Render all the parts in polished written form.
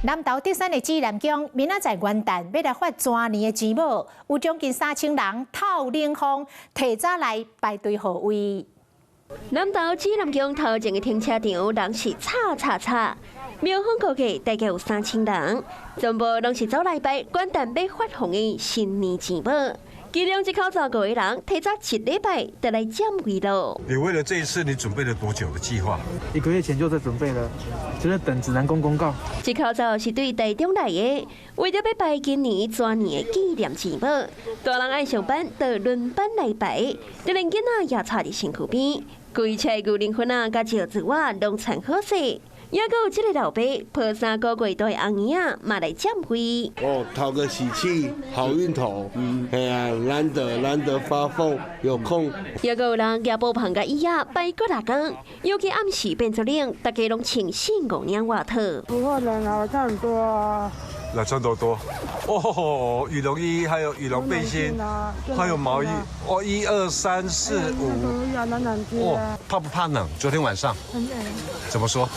南投竹山的紫南宮，明仔載元旦欲來發全年的錢寶，有將近3000人透冷風，提早來排隊號位。南投紫南宮頭前的停車場人是吵吵吵，廟方估計大概有3000人，全部攏是走來拜元旦欲發放的新年錢寶。其中一口罩五個人提早一禮拜就來佔位咯。你為了這一次，你準備了多久的計劃？一個月前就在準備了，就是等指南宮公告。這口罩是對台中來的，為著欲拜今年全年的紀念錢寶，大人愛上班就輪班來排，就連囡仔也坐佇身軀邊，規車牛奶粉仔佮石子仔攏穿好勢。猶閣有這个老爸抱3個月大的翁兒仔嘛來佔位。哦，討個喜氣，好運頭。嗯，係啊，難得難得發放，有空。猶閣有人舉布棚佮椅仔擺幾若工，尤其暗時變作冷，大家攏穿四五領外套。不會冷啊，我穿很多啊。那穿多多？哦，羽絨衣，還有羽絨背心，還有毛衣。哦，一二三四五。哦，怕不怕冷？昨天晚上。很冷。怎麼說？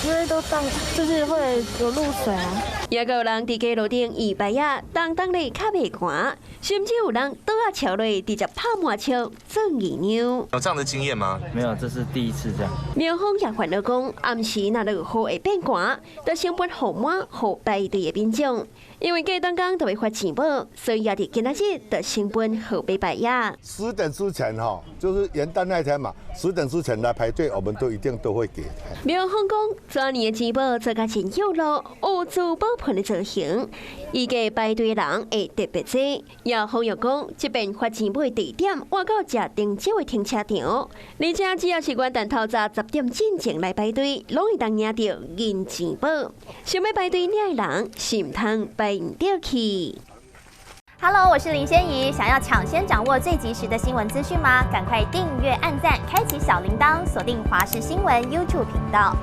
因為都當，就是會有露水啊。猶閣有人佇街路頂預擺仔，當當咧較袂寒，甚至有人倒仔橋內直接泡滿笑做姨娘。有這樣的經驗嗎？沒有，這是第一次這樣。廟方也煩惱講，暗時若落雨會變寒，就先分予滿予排隊的民眾。因為過當工就會發錢寶，所以也佇今仔日就先分號碼牌仔。 10點之前哈，就是元旦那天嘛，十點之前來排隊，我們都一定都會給。廟方講，全年的錢寶做甲真有路，有珠寶盤的造型，預計排隊的人會特別濟。也呼籲講，這邊發錢寶的地點換到食定少的停車場，而且只要是元旦透早10點進前來排隊，攏會當領著銀錢寶。想欲排隊領的人，是毋通排毋著去。 Hello，我是林仙怡。想要搶先掌握最及時的新聞資訊嗎？趕快訂閱、按讚、開啟小鈴鐺，鎖定華視新聞 YouTube 頻道。